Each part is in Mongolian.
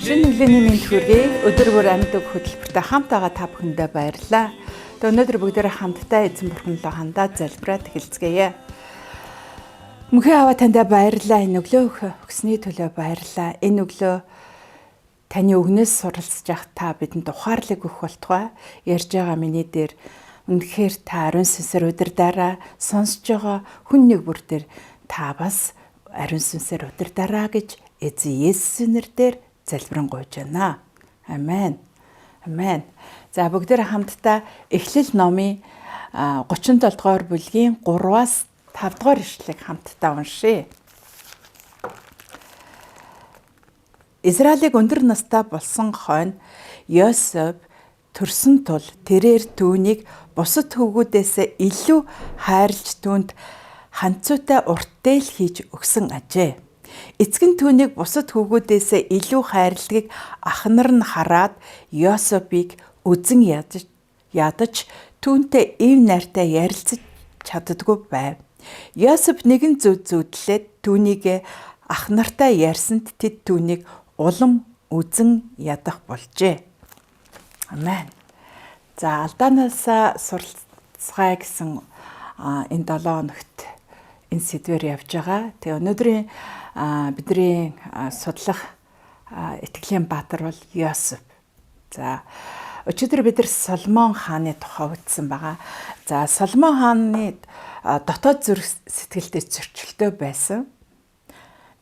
Шинэ өглөөний мэнд хүргэе. Өдөр бүр амьд үг хөтөлбөртэй хамт байгаа та бүхэндээ баярлалаа. Тэгээ өнөөдөр бүгдээрээ хамтдаа эзэн бурхан руу хандаад залбираад эхэлцгээе. Мөнхөө аваа таньда баярлалаа. Энэ өглөө өгсөний төлөө баярлалаа. Энэ өглөө таны үгнээс суралцж явах та бидэнд ухаарлыг өгөх болтугай. Ярьж байгаа миний дээр үнэхээр та ариун сүнсээр удирдаараа, сонсож байгаа хүн нэг бүр дээр та бас ариун сүнсээр удирдаараа гэж эзэн Есүсийн нэрээр залбирanгуйж байна. Амен. Амен. За бүгдээр хамтдаа Эхлэл номын 37 дугаар бүлгийн 3-аас 5 дугаар ишлэгийг хамтдаа уншъя. Израилийг өндөр настай болсон хойно Йосеф төрсөн тул тэрээр түүнийг бусад хөвгүүдээс илүү хайрлж түүнд ханцуутай урт дээл хийж өгсөн ажээ. Эцэг нь түүнийг бусад хөвгүүдээс илүү хайрладгийг ах нар нь хараад Йосефийг үзен ядаж түүнтэй ив найртай ярилцаж чаддаггүй байв. Йосеф нэгэн зүуд зүүдлээд түүнийг ах нартай ярьсанд тэд түүнийг улам үзен ядах болжээ. Амен. За алдаанаас суралцгаая гэсэн энэ 7 хоногт энэ сэдвээр явж байгаа. Тэгээ өнөөдрийн бидний судлах итгэлийн баатар бол Йосеф. За өчигдөр бид нар Соломон хааны тухай үзсэн байгаа. За Соломон хааны дотоод зүрх сэтгэлдээ зөрчилтэй байсан.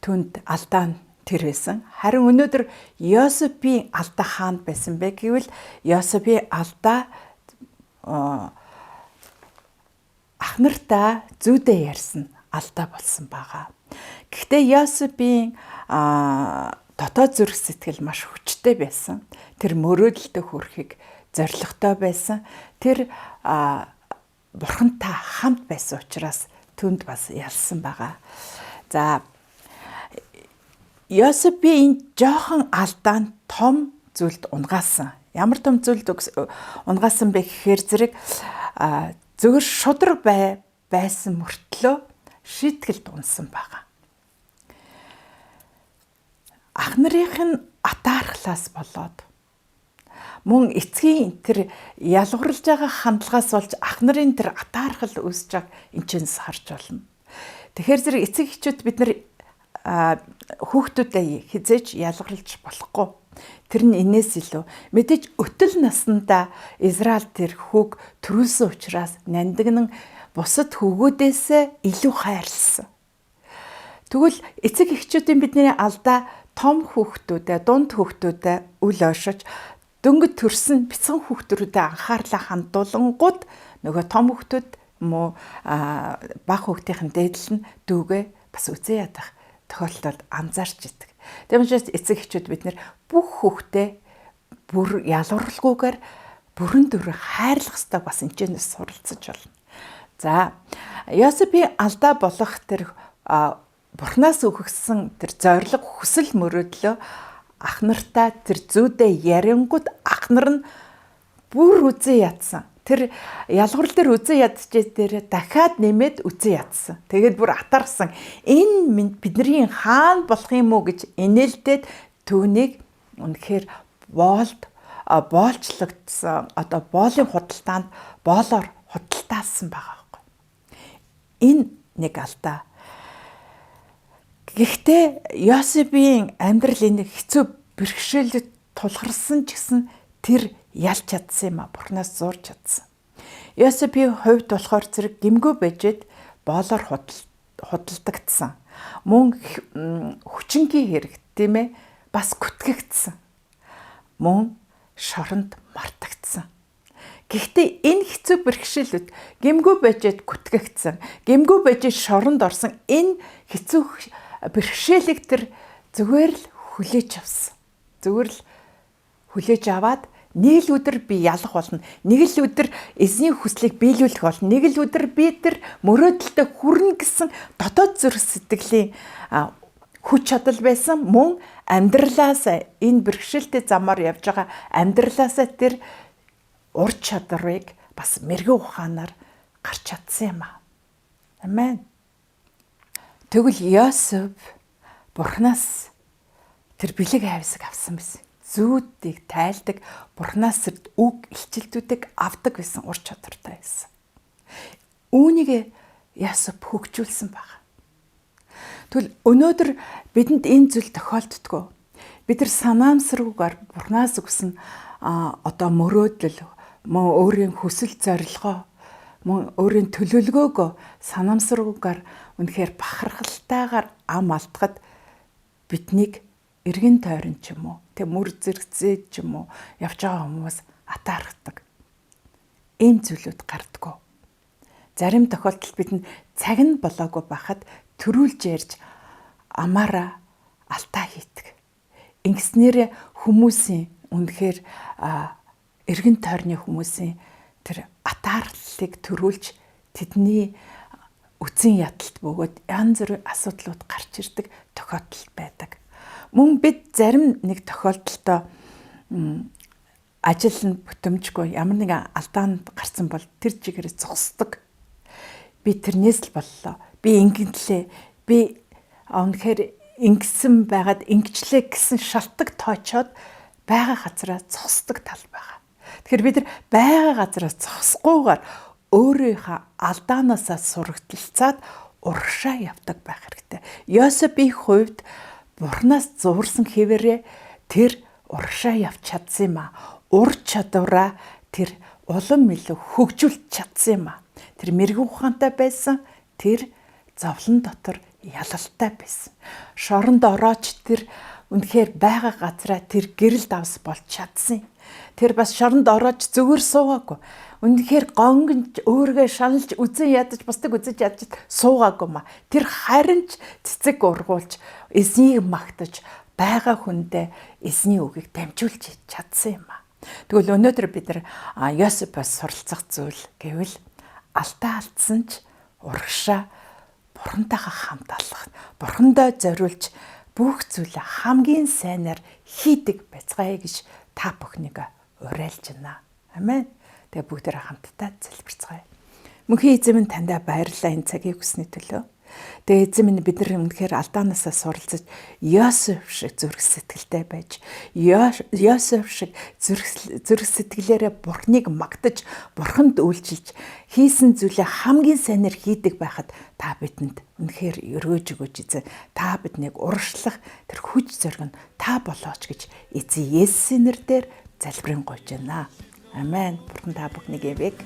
Түүнд алдаа тэр байсан. Харин өнөөдөр Йосефийн алдаа хаанд байсан бэ гэвэл Йосефийн алдаа ах нартаа зүүдээ ярьсан алдаа болсон байгаа. Гэхдээ Йосефийн дотоод зүрх сэтгэл маш хүчтэй байсан. Тэр мөрөөдөлтөд хүрэхийг зоригтой байсан. Тэр бурхантай хамт байсан учраас түүнд бас ялсан байгаа. За Йосефийн энэ жоохон алдаа нь том зүйлд унгаасан. Ямар том зүйлд унгаасан бэ гэхээр зэрэг зөвхөн шудраг байсан мөртлөө шийтгэлд унсан байгаа. Ах нарын нь атаархлаас болоод мөн эцгийн тэр ялгуурлаж байгаа хандлагаас болж ах нарын тэр атаархал үүсэж байгааг энэ ч харж байна. Тэгэхээр зэрэг эцэг эхчүүд бид нар хүүхдүүдэд хизээж ялгарлаж болохгүй. Тэр нь энээс илүү мэдээж өтөл наснда Израиль тэр хүүг төрүүлсэн учраас нандинан бусад хүүгүүдээс илүү хайрлсан. Тэгвэл эцэг эхчүүдийн бидний алдаа том хүүхдүүдэд, дунд хүүхдүүдэд үл ойшиж дөнгөж төрсөн бяцхан хүүхдүүдэд анхаарлаа хандуулангууд нөгөө том хүүхдүүд мó бага хүүхдийн дээдл нь дүүгээ бас үзэн ядах тохиолдолд анзаарч идэг. Тийм учраас эцэг эхчүүд бид нэр бүх хүүхдээ бүр ялгуурлгүйгээр бүрэн дүрэн хайрлах ёстой бас энэчнээс суралцаж болно. За Йосефийн алдаа болох тэр бурхнаас өгөгдсөн тэр зориг хүсэл мөрөөдлөө ах нартаа тэр зүүдээ ярингууд ах нар нь бүр үзэн ядсан. Тэр ялгуурл дээр үзэн ядчихээ дээр дахиад нэмээд үзэн ядсан. Тэгээд бүр атарсан. Энэ бидний хаан болох юм уу гэж инээлдээд түүнийг үнэхээр боолд боолчлогдсон. Одоо боолын худалдаанд боолоор худалдаалсан байгаа байхгүй. Энэ нэг алдаа. Гэхдээ Йосефийн амьдрал энэ хэцүү бэрхшээлд тулгарсан ч гэсэн тэр ялж чадсан юм а. Бурханаас зурж чадсан. Йосефийн хувьд болохоор зэрэг гэмгүй байжээд боолоор худалдагдсан. Мөн хүчингийн хэрэг тийм ээ бас гүтгэгдсэн. Мөн шоронд мартагдсан. Гэхдээ энэ хэцүү бэрхшээлүүд гэмгүй байжээд гүтгэгдсэн. Гэмгүй байжээд шоронд орсон энэ хэцүү бэрхшээлийг тэр зүгээр л хүлээж авсан. Зүгээр л хүлээж аваад нэг л өдөр би ялах болно. Нэг л өдөр эзний хүслийг биелүүлэх болно. Нэг л өдөр би тэр мөрөөдөлтөд хүрнэ гэсэн дотоод зүрх сэтгэлийн хүч чадал байсан. Мөн амьдралаас энэ бэрхшээлтэй замаар явж байгаа амьдралаасаа тэр ур чадварыг бас мэрэгэн ухаанаар гарч чадсан юм аа. Амен. Тэгвэл Йосеф Бурханаас Тэр бэлэг айвсаг авсан байсан. Зүүдийг тайлдаг, Бурханаас сэрд үг илчилтүүдийг авдаг байсан ур чадвартай байсан. Үүнийг Йосеф хөгжүүлсэн баг. Тэгвэл өнөөдөр бидэнд энэ зүйл тохиолддгоо. Бид нар санаамсаргүйгээр Бурханаас өгсөн одоо мөрөөдөл, мөн өөрийн хүсэл зорилгоо, мөн өөрийн төлөвлөгөөгөө санамсаргүйгээр үнэхээр бахархалтайгаар ам алдахад биднийг эргэн тойрон ч юм уу, тэг мөр зэрэгцээ ч юм уу явж байгаа хүмүүс атаархдаг. Ийм зүйлүүд гардггүй. Зарим тохиолдолд бидэнд цаг нь болоогүй байхад төрүүлж ярьж амаараа алтаа хийдэг. Ингэснээр хүмүүсийн үнэхээр эргэн тойрны хүмүүсийн тэр атаарлалыг төрүүлж тэдний үцэн ядалт бөгөөд янз бүрийн асуудлууд гарч ирдэг тохиолдол байдаг. Мөн бид зарим нэг тохиолдолдоо ажил нь бүтэмжгүй ямар нэгэн алдаанд гарсан бол тэр чигээр зогсдог. Би тэрнээс л боллоо. Би ингэнтлээ. Би үнэхээр ингэсэн байгаад ингэчлээ гэсэн шалтгаан тоочоод байгаа газараа зогсдог тал байгаа. Тэгэхээр бид нар байгаа газараа зогсохгүйгээр өөрийнхөө алдаанаасаа сурагдлцаад урагшаа явдаг байх хэрэгтэй. Йосефийн хувьд Бурханаас зуурсан хэвээрээ тэр урагшаа явж чадсан юм а. Ур чадвараа тэр улам илүү хөгжүүлж чадсан юм а. Тэр мэрэгэн ухаантай байсан, тэр зовлон дотор ялалтай байсан. Шоронд орооч тэр үнэхээр байгаа газараа тэр гэрэл давс болж чадсан. Тэр бас шоронд орооч зүгээр суугаагүй. Үнэхээр гонгонч өөргөө шаналж үзэн ядаж бусдыг үзэж ядаж суугаагүй ма. Тэр харин ч цэцэг ургуулж эзнийг магтаж байгаа хүндээ эзний үгийг дамжуулж чадсан юм а. Тэгвэл өнөөдөр бид нар Йосефоос суралцах зүйл гэвэл алдаа алдсан ч урагшаа Бурхантайгаа хамт алхах, Бурхандаа зориулж бүх зүйлээ хамгийн сайнаар хийдэг байцгаая гэж та бүхнийг уриалж байна. Амен. Тэгээ бүгдээрээ хамтдаа залбирцгаая. Мөнхийн эзэм минь, таньдаа баярлалаа энэ цагийг өгсөний төлөө. Тэгээ эзэм минь, бид нар үнэхээр алдаанаасаа суралцаж Йосеф шиг зүрх сэтгэлтэй байж, Йосеф шиг зүрх сэтгэлээрээ Бурхныг магтаж, Бурханд үйлчилж, хийсэн зүйлээ хамгийн сайнаар хийдэг байхад та бидэнд үнэхээр өргөөж өгөөч, эзэн. Та биднийг урагшлах тэр хүч зориг нь та болооч гэж эзэн Есүсийн нэрээр залбирэн гуйж байна. Амен. Бурхан та бүхнийг ивээг.